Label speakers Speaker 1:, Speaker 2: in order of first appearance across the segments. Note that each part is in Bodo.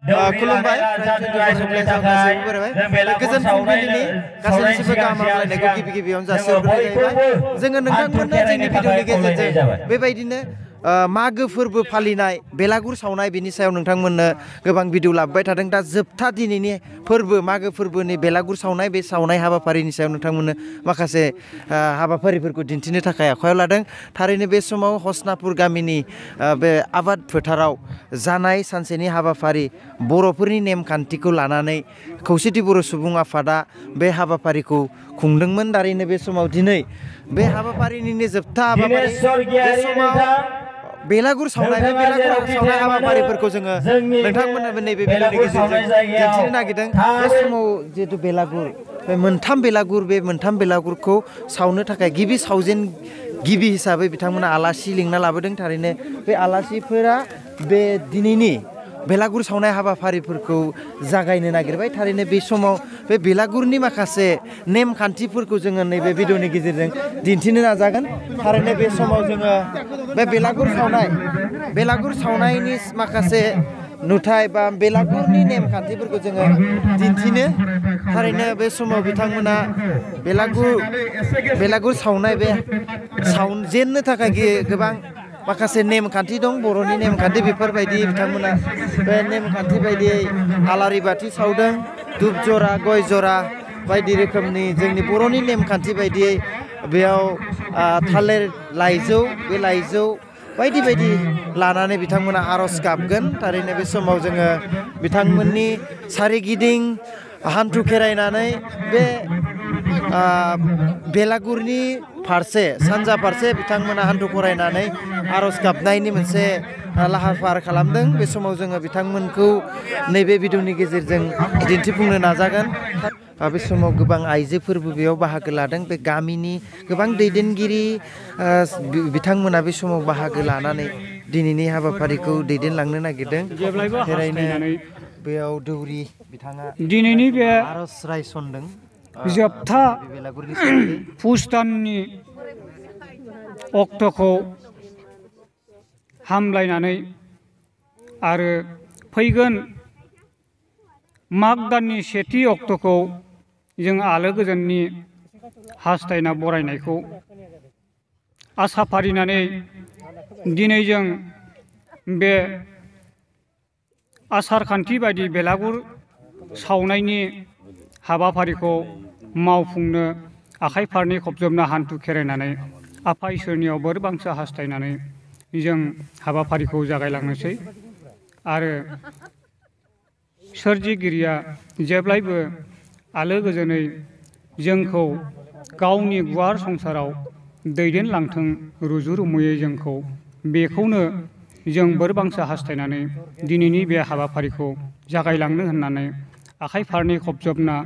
Speaker 1: खुलुमबाय गोजोन फुंबिलिनि गासैनिसिमबो गाहाम हामलायनायखौ गिबियावनो जासिहरग्रोनाय जाबाय। जोङो नोंथांमोननो जोंनि भिडिअनि गेजेरजों बेबायदिनो मागो फोरबो फालिनाय बेलागुर सावनाय बिनि सायाव नोंथांमोननो गोबां भिडिअ लाबोबाय थादों। दा जोबथा दिनैनि फोरबो मागो फोरबोनि बेलागुर सावनाय बे सावनाय हाबाफारिनि सायाव नोंथांमोननो माखासे हाबाफारिफोरखौ दिन्थिनो थाखाय आखायाव लादों। थारैनो बे समाव हसनापुर गामिनि बे आबाद फोथाराव जानाय सानसेनि हाबाफारि बर'फोरनि नेमखान्थिखौ लानानै खौसेथि बर' सुबुं आफादा बे हाबाफारिखौ खुंदोंमोन। थारैनो बे समाव दिनै बे हाबाफारिनिनो जोबथा हाबाफारि बे समाव बेलागुर सावनाय बे बेलागुर सावनाय हाबाफारिफोरखौ जोङो नोंथांमोननो नैबे भिडिअनि गेजेरजों दिन्थिनो नागिरदों। बे समाव जिहेतु बेलागुर बे मोनथाम बेलागुरखौ सावनो थाखाय गिबि हिसाबै बिथांमोना आलासि लिंना लाबोदों। थारैनो बे आलासिफोरा बे दिनैनि बेलागुर सावनाय हाबाफारिफोरखौ जागायनो नागिरबाय। थारैनो बे समाव बे बेलागुरनि माखासे नेमखान्थिफोरखौ जोङो नैबे भिडिअनि गेजेरजों दिन्थिनो नाजागोन। थारैनो बे समाव जोङो बे बेलागुर सावनायनि माखासे नुथाय बा बेलागुरनि नेमखान्थिफोरखौ जोङो दिन्थिनो थारैनो बे समाव बिथांमोना बेलागुर सावनाय बे सावजेननो थाखाय गोबां माखासे नेमखान्थि दं, बर'नि नेमखान्थि बेफोरबायदि बिथांमोना बे नेमखान्थि बायदियै आलारि बाथि सावदों, धुप जरा गय जरा बायदि रोखोमनि जोंनि बर'नि नेमखान्थि बायदियै बेयाव थालिर लाइजौ बे लाइजौ बायदि लानानै बिथांमोना आर'ज गाबगोन। थारैनो बे समाव जोङो बिथांमोननि सारिगिदिं हान्थु खेरायनानै बे बेलागुरनि फारसे सानजा फारसे बिथांमोना हान्थु खरायनानै आर'ज गाबनायनि मोनसे लाहार फाहार खालामदों। बे समाव जोङो बिथांमोनखौ नैबे भिडिअनि गेजेरजों दिन्थिफुंनो नाजागोन। बे समाव गोबां आइजोफोरबो बेयाव बाहागो लादों। बे गामिनि गोबां दैदेनगिरि बिथांमोना बे समाव बाहागो लानानै दिनैनि हाबाफारिखौ दैदेनलांनो नागिरदों। थारैनो बेयाव दौरि बिथाङा
Speaker 2: दिनैनि बे
Speaker 1: आर'ज रायसनदों।
Speaker 2: जोबथा पुस दाननि अक्ट'खौ हामलायनानै आरो फैगोन माग दाननि सेथि अक्ट'खौ जों आलो गोजोननि हास्थायना बरायनायखौ आसा फारिनानै दिनै जों बे आसार खान्थि बायदि बेलागुर सावनायनि हाबाफारिखौ मावफुंनो आखाइ फारनै खबजबना हान्थु खेरायनानै आफा इसोरनियाव बोर बांसा हास्थायनानै जों हाबाफारिखौ जागायलांनोसै। आरो सोरजिगिरिया जेब्लायबो आलो गोजोनै जोंखौ गावनि गुवार संसाराव दैदेनलांथों, रुजु रुमुयै जोंखौ बेखौनो जों बोर बांसा हास्थायनानै दिनैनि बे हाबाफारिखौ जागायलांनो होननानै आखाइ फारनै खबजबना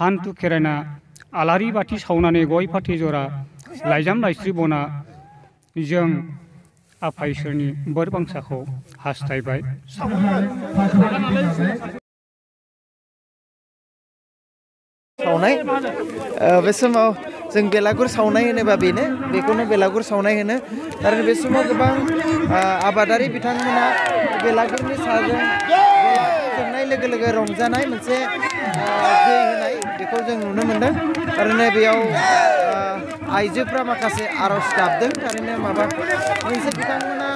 Speaker 2: हान्थु खेरायना आलारि बाथि सावनानै गय फाथै जरा लाइजाम लाइस्रि बना जों आफा इसोरनि बोर बांसाखौ हास्थायबाय।
Speaker 1: सावनाय बे समाव जों बेलागुर सावनाय होनोबा बेखौनो बेलागुर सावनाय होनो। आरो बे समाव गोबां आबादारि बिथांमोना बेलागुरनि साजों जोंनाय लोगो लोगो रंजानाय मोनसे दै होनाय बेखौ जों नुनो मोनदों। थारैनो बेयाव आइजोफ्रा माखासे आर'ज गाबदों। थारैनो माबा मोनसे बिथांमोना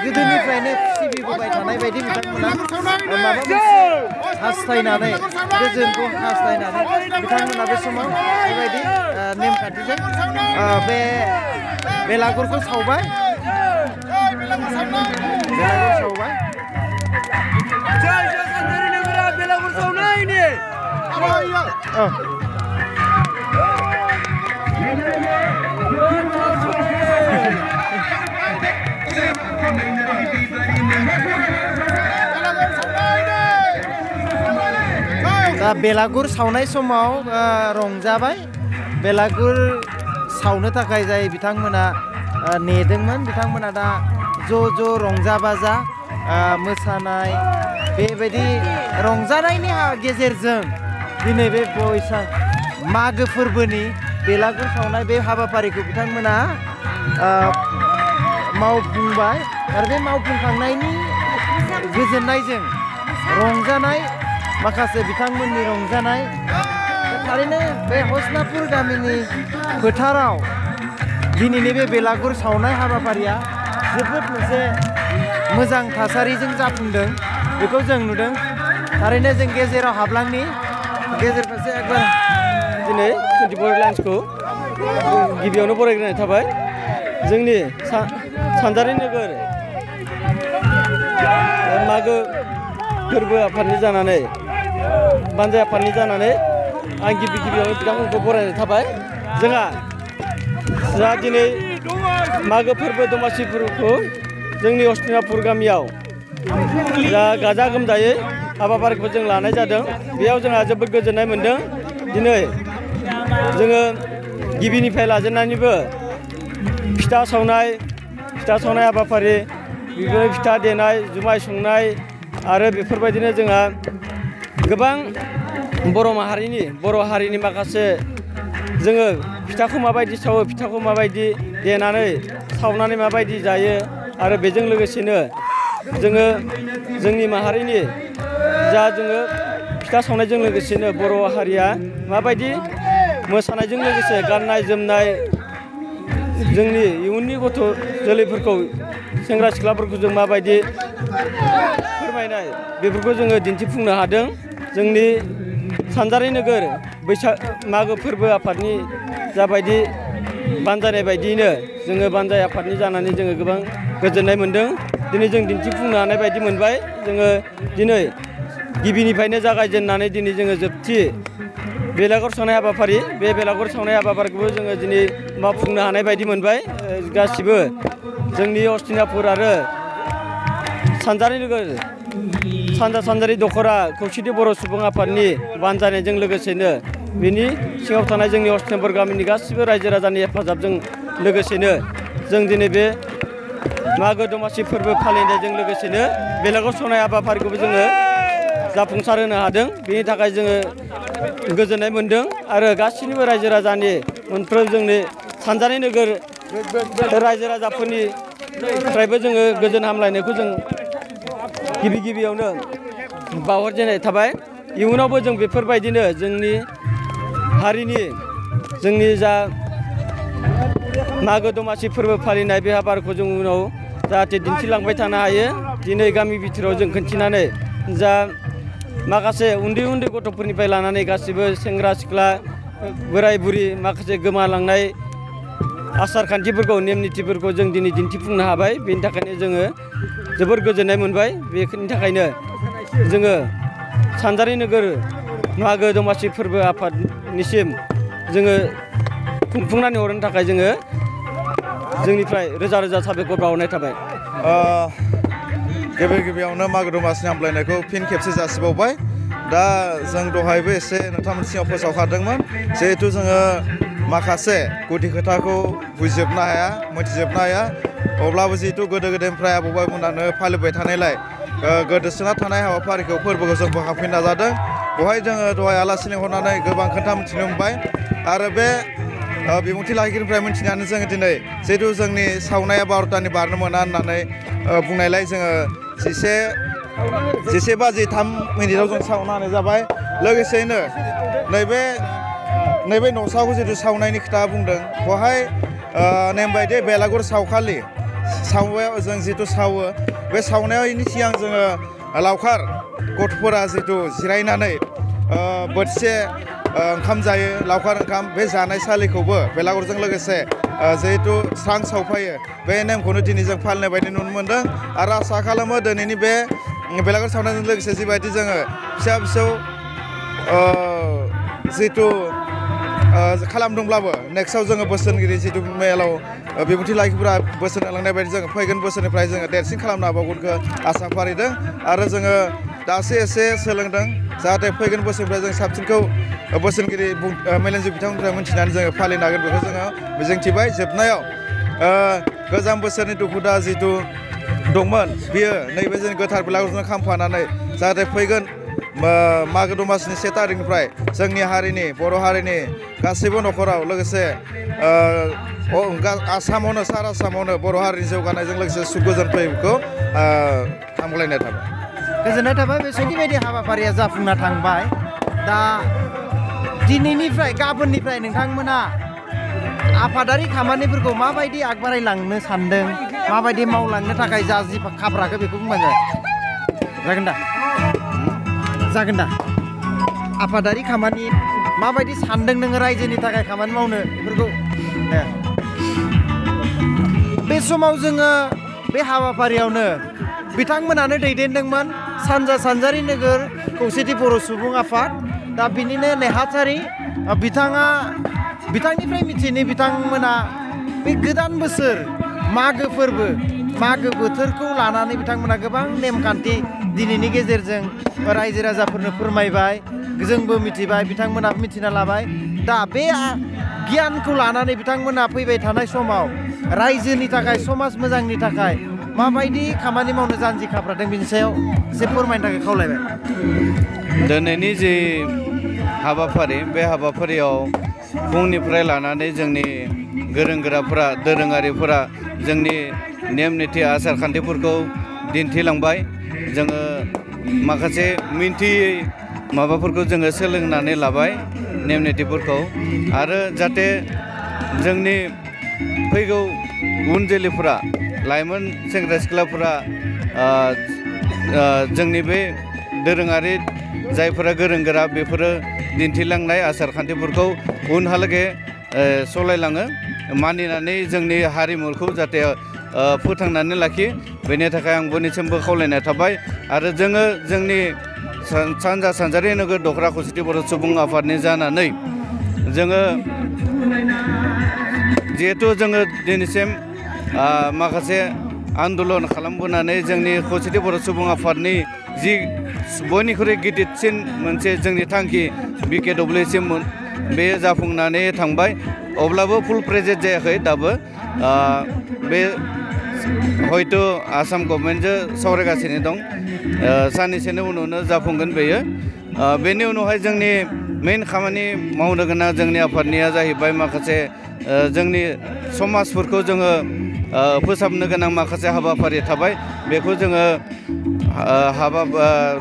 Speaker 1: गोदोनिफ्रायनो सिबिबोबाय थानाय बायदि बिथांमोना माबा मोनसे हास्थायनानै गोजोनखौ हास्थायनानै बिथांमोना बे समाव बेबायदि नेमखान्थिजों बे बेलागुरखौ सावबाय। दा बेलागुर सावनाय समाव रंजाबाय। बेलागुर सावनो थाखाय जाय बिथांमोना नेदोंमोन बिथांमोना दा ज' रंजा बाजा मोसानाय बेबायदि रंजानायनि गेजेरजों दिनै बे मागो फोरबोनि बेलागुर सावनाय बे हाबाफारिखौ बिथांमोना मावफुंबाय। आरो बे मावफुंखांनायनि गोजोननायजों रंजानाय माखासे बिथांमोननि रंजानाय थारैनो बे हसनापुर गामिनि फोथाराव दिनैनि बे बेलागुर सावनाय हाबाफारिया जोबोद मोनसे मोजां थासारिजों जाफुंदों बेखौ जों नुदों थारैनो जों गेजेराव हाबलांनि गेजेर फारसे एकबार दिनै 24 लाइन्सखौ गिबियावनो बरायग्रोनाय थाबाय जोंनि सानजारि नोगोर मागो फोरबो आफादनि जानानै बानजाय आफादनि जानानै आं गिबियावनो बिथांमोनखौ बरायनाय थाबाय जोंहा दिनै मागो फोरबो दमासि फोरबोखौ जोंनि हस्तिनापुर गामियाव जा गाजा गोमजायै हाबाफारिखौ जों लानाय जादों बेयाव जोंहा जोबोद गोजोननाय मोन्दों दिनै जोङो गिबिनिफ्राय लाजेननानैबो फिथा सावनाय हाबाफारि बिदिनो फिथा देनाय जुमाय संनाय आरो बेफोरबायदिनो जोंहा गोबां बर' हारिनि माखासे जोङो फिथाखौ माबायदि सावो फिथाखौ माबायदि देनानै सावनानै माबायदि जायो आरो बेजों लोगोसेनो जोङो जोंनि माहारिनि जा जोङो फिथा सावनायजों लोगोसेनो बर' हारिया माबायदि मोसानायजों लोगोसे गाननाय जोमनाय जोंनि इयुननि गथ' जोलैफोरखौ सेंग्रा सिख्लाफोरखौ जों माबायदि फोरमायनाय बेफोरखौ जोङो दिन्थिफुंनो हादों जोंनि सानजारि नोगोर मागो फोरबो आफादनि जाबायदि बानजायनाय बायदियैनो जोङो बानजाय आफादनि जानानै जोङो गोबां गोजोननाय मोन्दों दिनै जों दिन्थिफुंनो हानाय बायदि मोनबाय जोङो दिनै गिबिनिफ्रायनो जागायजेननानै दिनै जोङो जोबथि बेलागुर सावनाय हाबाफारि बे बेलागुर सावनाय हाबाफारिखौबो जोङो दिनै मावफुंनो हानाय बायदि मोनबाय गासिबो जोंनि हस्तिनापुर आरो सानजारि नोगोर सानजारि दख'रा खौसेथि बर' सुबुं आफादनि बानजायनायजों लोगोसेनो बेनि सिङाव थानाय जोंनि हस्तिनापुर गामिनि गासिबो रायजो राजानि हेफाजाबजों लोगोसेनो जों दिनै बे मागो दमासि फोरबो फालिनायजों लोगोसेनो बेलागुर सावनाय हाबाफारिखौबो जोङो जाफुंसार होनो हादों बेनि थाखाय जोङो गोजोननाय मोन्दों आरो गासैनिबो रायजो राजानि मोनफ्रोम जोंनि सानजारि नोगोर रायजो राजाफोरनिफ्रायबो जोङो गोजोन हामलायनायखौ जों गिबियावनो बावहरजेननाय थाबाय इयुनावबो जों बेफोरबायदिनो जोंनि हारिनि जोंनि जा मागो दमासि फोरबो फालिनाय बे हाबाफारिखौ जों उनाव जाहाथे दिन्थिलांबाय थानो हायो दिनै गामि बिथोराव जों खिन्थिनानै जा माखासे उन्दै गथ'फोरनिफ्राय लानानै गासिबो सेंग्रा सिख्ला बोराय बुरि माखासे गोमालांनाय आसार खान्थिफोरखौ नेम निथिफोरखौ जों दिनै दिन्थिफुंनो हाबाय बेनि थाखायनो जोङो जोबोर गोजोननाय मोनबाय बेनि थाखायनो जोङो सानजारि नोगोर मागो दमासि फोरबो आफादनिसिम जोङो खुंफुंनानै हरनो थाखाय जोङो जोंनिफ्राय रोजा साबायखर बावहरनाय थाबाय
Speaker 3: गिबियावनो मागो दमासिनि हामलायनायखौ फिन खेबसे जासिबावबाय दा जों दहायबो एसे नोंथांमोननि सिगाङाव फोसावखादोंमोन जिहेथु जोङो माखासे गुदि खोथाखौ बुजिजोबनो हाया मिथिजोबनो हाया अब्लाबो जिहेतु गोदो गोदायनिफ्राय आबौ आबैमोनानो फालिबाय थानायलाय गोदोसोना थानाय हाबाफारिखौ फोरबोखौ जों बोखांफिननो नाजादों बेवहाय जोङो दहाय आलासि लिंहरनानै गोबां खोथा मिथिनो मोनबाय आरो बे बिबुंथि लागिरिनिफ्राय मिथिनानै जोङो दिनै जिहेतु जोंनि सावनाया 12टानि बारनो मोना होननानै बुंनायलाय जोङो 11:03 जों सावनो हानाय जाबाय लोगोसेयैनो नैबे न'साखौ जितु सावनायनि खोथा बुंदों बेवहाय नेम बायदियै बेलागुर सावखालि जों जितु सावो बे सावनायनि सिगां जोङो लावखार गथ'फोरा जितु जिरायनानै बोथिसे ओंखाम जायो लावखार ओंखाम बे जानाय सालिखौबो बेलागुरजों लोगोसे जिहेतु स्रां सावफायो बे नेमखौनो दिनै जों फालिनाय बायदि नुनो मोन्दों आरो आसा खालामो दिनैनि बे बेलागुर सावनायजों लोगोसे जिबायदि जोङो फिसा जितु खालामदोंब्लाबो नेक्स्टआव जोङो बोसोनगिरि जितु मेलाव बिबुंथि लागिरिफोरा बोसोन होलांनाय बायदि जोङो फैगोन बोसोरनिफ्राय जोङो देरसिन खालामनो हाबावगोनखौ आसा फारिदों आरो जोङो दासो एसे सोलोंदों जाहाथे फैगोन बोसोरनिफ्राय जों साबसिनखौ बोसोनगिरि मेलेमजिबि बिथांमोननिफ्राय मिथिनानै जोङो फालिनो हागोन बेखौ जोङो मिजिंथिबाय जोबनायाव गोजाम बोसोरनि दुखु दाहा जितु दंमोन बियो नैबे जोंनि गोथार बेलागुरजों खामफानानै जाहाथे फैगोन मागो दमासिनि 1 तारिखनिफ्राय जोंनि हारिनि बर' हारिनि गासैबो न'खराव लोगोसे आसामावनो सारा आसामावनो बर' हारिनि जौगानायजों लोगोसे सुख गोजोन फैगोनखौ हामलायनाय थाबाय
Speaker 1: गोजोननाय थाबाय बे समाव बायदि हाबाफारिया जाफुंना थांबाय दा दिनैनिफ्राय गाबोननिफ्राय नोंथांमोना आफादारि खामानिफोरखौ माबायदि आगबारायलांनो सानदों माबायदि मावलांनो थाखाय जा जि खाब्राखौ बेखौ बुंबानो जागोन जागोन दा आफादारि खामानि माबायदि सानदों नोङो रायजोनि थाखाय खामानि मावनो बेफोरखौ बे समाव जोङो बे हाबाफारियावनो बिथांमोनानो दैदेनदोंमोन सानजा सानजारि नोगोर खौसेथि बर' सुबुं आफाद दा बिनिनो नेहाथारि बिथांनिफ्राय मिथिनो बिथांमोना बे गोदान बोसोर मागो फोरबो मागो बोथोरखौ लानानै बिथांमोना गोबां नेमखान्थि दिनैनि गेजेरजों रायजो राजाफोरनो फोरमायबाय जोंबो मिथिबाय बिथांमोनाबो मिथिना लाबाय दा बे गियानखौ लानानै बिथांमोना फैबाय थानाय समाव रायजोनि थाखाय समाज मोजांनि थाखाय माबायदि खामानि मावनो जानजि खाफ्रादों बिनि सायाव एसे फोरमायनो थाखाय खावलायबाय
Speaker 4: दिनैनि जे हाबाफारि बे हाबाफारियाव फुंनिफ्राय लानानै जोंनि गोरों गोराफोरा दोरोङारिफोरा जोंनि नेम निथि आसार खान्थिफोरखौ दिन्थिलांबाय जोङो माखासे मिन्थियै माबाफोरखौ जोङो सोलोंनानै लाबाय नेम निथिफोरखौ आरो जाहाथे जोंनि फैगौ उन जोलैफोरा लाइमोन सेंग्रा सिख्लाफोरा जोंनि बे दोरोङारि जायफोरा गोरों गोरा बेफोरो दिन्थिलांनाय आसार खान्थिफोरखौ उनहालागै सालायलाङो मानिनानै जोंनि हारिमुखौ जाहाथे फोथांनानै लाखियो बेनि थाखाय आं बयनिसिमबो खावलायनाय थाबाय आरो जोङो जोंनि सानजा सानजारि नोगोर दखरा खौसेथि बर' सुबुं आफादनि जानानै जोङो जिहेथु जोङो दिनैसिम माखासे आन्दलन खालामबोनानै जोंनि खौसेथि बर' सुबुं आफादनि जि बयनिख्रुइ गिदिरसिन मोनसे जोंनि थांखि BKWसिम बे जाफुंनानै थांबाय अब्लाबो फुल प्रेजेन्ट जायाखै दाबो बे हयथ' आसाम गभर्नमेन्टजों सावरायगासिनो दं साननैसोनि उनावनो जाफुंगोन बेयो बेनि उनावहाय जोंनि मेइन खामानि मावनो गोनां जोंनि आफादनिया जाहैबाय माखासे जोंनि समाजफोरखौ जोङो फोसाबनो गोनां माखासे हाबाफारि थाबाय बेखौ जोङो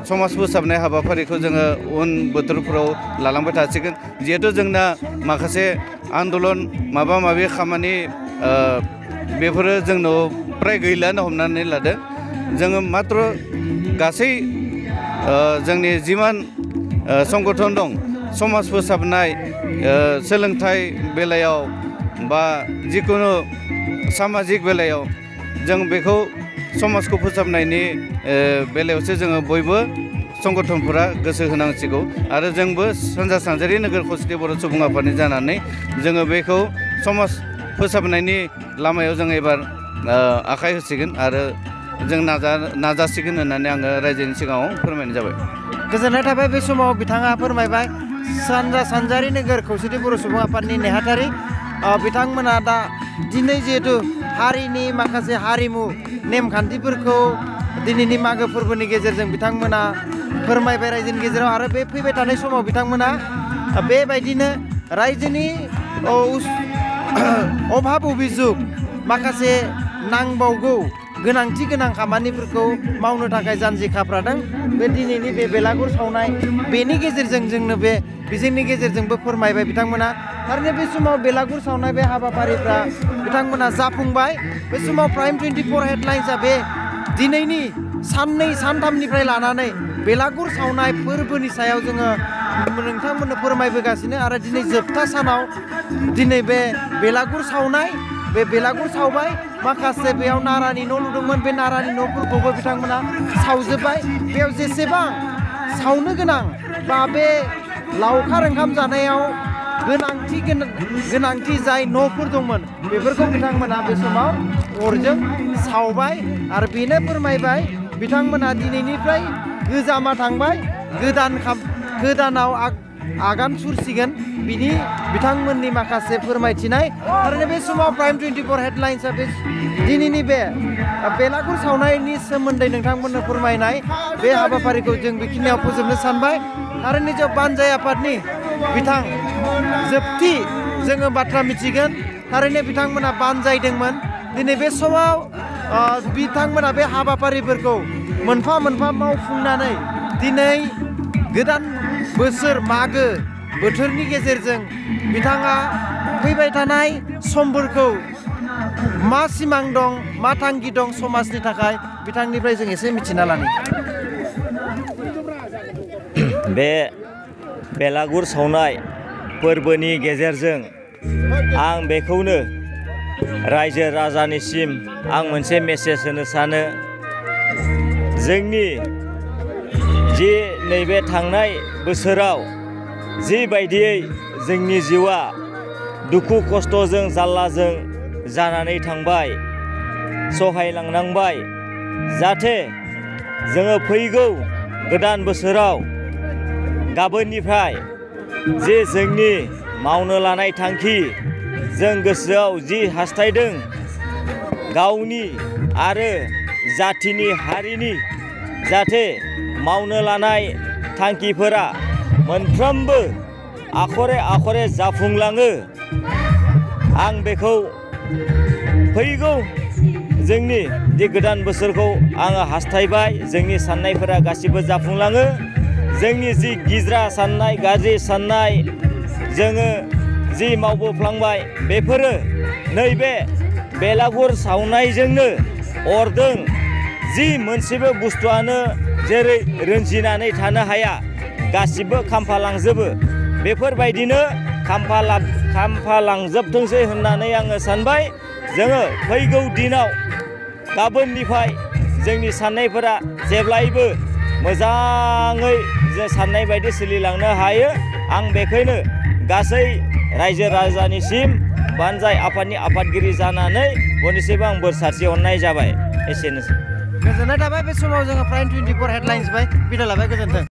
Speaker 4: समाज फोसाबनाय हाबाफारिखौ जोङो उन बोथोरफोराव लालांबाय थासिगोन जिहेथु जोंना माखासे आन्दलन माबा माबि खामानि बेफोरो जोंनाव फ्राय गैलानो हमनानै लादों जोङो मात्र गासै जोंनि जिमान संगठन दं समाज फोसाबनाय सोलोंथाइ बेलायाव बा जिखुनु सामाजिक बेलायाव जों बेखौ समाजखौ फोसाबनायनि बेलायावसो जोङो बयबो संगठनफोरा गोसो होनांसिगौ आरो जोंबो सानजा सानजारि नोगोर खौसेथि बर' सुबुं आफादनि जानानै जोङो बेखौ समाज फोसाबनायनि लामायाव जों एबार आखाइ होसिगोन आरो जों नाजासिगोन होननानै आङो रायजोनि सिगाङाव फोरमायनाय जाबाय
Speaker 1: गोजोननाय थाबाय बे समाव बिथाङा फोरमायबाय सानजा सानजारि नोगोर खौसेथि बर' सुबुं आफादनि नेहाथारि बिथांमोना दा दिनै जिहेतु हारिनि माखासे हारिमु नेमखान्थिफोरखौ दिनैनि मागो फोरबोनि गेजेरजों बिथांमोना फोरमायबाय रायजोनि गेजेराव आरो बे फैबाय थानाय समाव बिथांमोना बेबायदिनो रायजोनि अभाब अभिजुग माखासे नांबावगौ गोनांथि गोनां खामानिफोरखौ मावनो थाखाय जानजि खाफ्रादों बे दिनैनि बे बेलागुर सावनाय बेनि गेजेरजों जोंनो बे बिजोंनि गेजेरजोंबो फोरमायबाय बिथांमोना थारैनो बे समाव बेलागुर सावनाय बे हाबाफारिफ्रा बिथांमोना जाफुंबाय बे समाव प्राइम 24 हेडलाइन्सआ बे दिनैनि साननै सानथामनिफ्राय लानानै बेलागुर सावनाय फोरबोनि सायाव जोङो नोंथांमोननो फोरमायबोगासिनो आरो दिनै जोबथा सानाव दिनै बे बेलागुर सावनाय बे बेलागुर सावबाय माखासे बेयाव नारानि न' लुदोंमोन बे नारानि न'फोरखौबो बिथांमोना सावजोब्बाय बेयाव जेसेबां सावनो गोनां बा बे लावखार ओंखाम जानायाव गोनांथि जाय न'फोर दंमोन बेफोरखौ बिथांमोना बे समाव अरजों सावबाय आरो बेनो फोरमायबाय बिथांमोना दिनैनिफ्राय गोजामा थांबाय गोदानाव आगान सुरसिगोन बिनि बिथांमोननि माखासे फोरमायथिनाय थारैनो बे समाव प्राइम 24 हेडलाइन्सआ बे दिनैनि बे बेलागुर सावनायनि सोमोन्दै नोंथांमोननो फोरमायनाय बे हाबाफारिखौ जों बेखिनियाव फोजोबनो सानबाय थारैनो जों बानजाय आफादनि बिथां जोबथि जोङो बाथ्रा मिथिगोन थारैनो बिथांमोना बानजायदोंमोन दिनै बे समाव बिथांमोना बे हाबाफारिफोरखौ मोनफा मोनफा मावफुंनानै दिनै गोदान बोसोर मागो बोथोरनि गेजेरजों बिथाङा फैबाय थानाय समफोरखौ मा सिमां दं मा थांखि दं समाजनि थाखाय बिथांनिफ्राय जों एसे मिथिना लानि।
Speaker 5: बे बेलागुर सावनाय फोरबोनि गेजेरजों आं बेखौनो रायजो राजानिसिम आं मोनसे मेसेज होनो सानो जोंनि जि नैबे थांनाय बोसोराव जिबायदियै जोंनि जिउआ दुखु खस्थ'जों जारलाजों जानानै थांबाय सहायलांनांबाय जाहाथे जोङो फैगौ गोदान बोसोराव गाबोननिफ्राय जे जोंनि मावनो लानाय थांखि जों गोसोआव जि हास्थायदों गावनि आरो जाथिनि हारिनि जाहाथे मावनो लानाय थांखिफोरा मोनफ्रोमबो आखरे आखरे जाफुंलाङो आं बेखौ फैगौ जोंनि जे गोदान बोसोरखौ आङो हास्थायबाय जोंनि साननायफोरा गासिबो जाफुंलाङो जोंनि जि गिज्रा साननाय गाज्रि साननाय जोङो जि मावबोफ्लांबाय बेफोरो नैबे बेलागुर सावनायजोंनो अरदों जि मोनसेबो बुस्थुआनो जेरै रोंजिनानै थानो हाया गासिबो खामफालांजोबो बेफोरबायदिनो खामफालांजोबथोंसै होननानै आङो सानबाय जोङो फैगौ दिनाव गाबोननिफ्राय जोंनि साननायफोरा जेब्लायबो मोजाङै जे साननाय बायदि सोलिलांनो हायो आं बेखौनो गासै रायजो राजानिसिम बानजाय आफादनि आफादगिरि जानानै बयनिसिमबो आं बोर सारस्रि हरनाय जाबाय एसेनोसै।
Speaker 1: गोजोननाय थाबाय बे समाव जोङो प्राइम 24 हेडलाइन्स बाय बिदा लाबाय गोजोन्थों।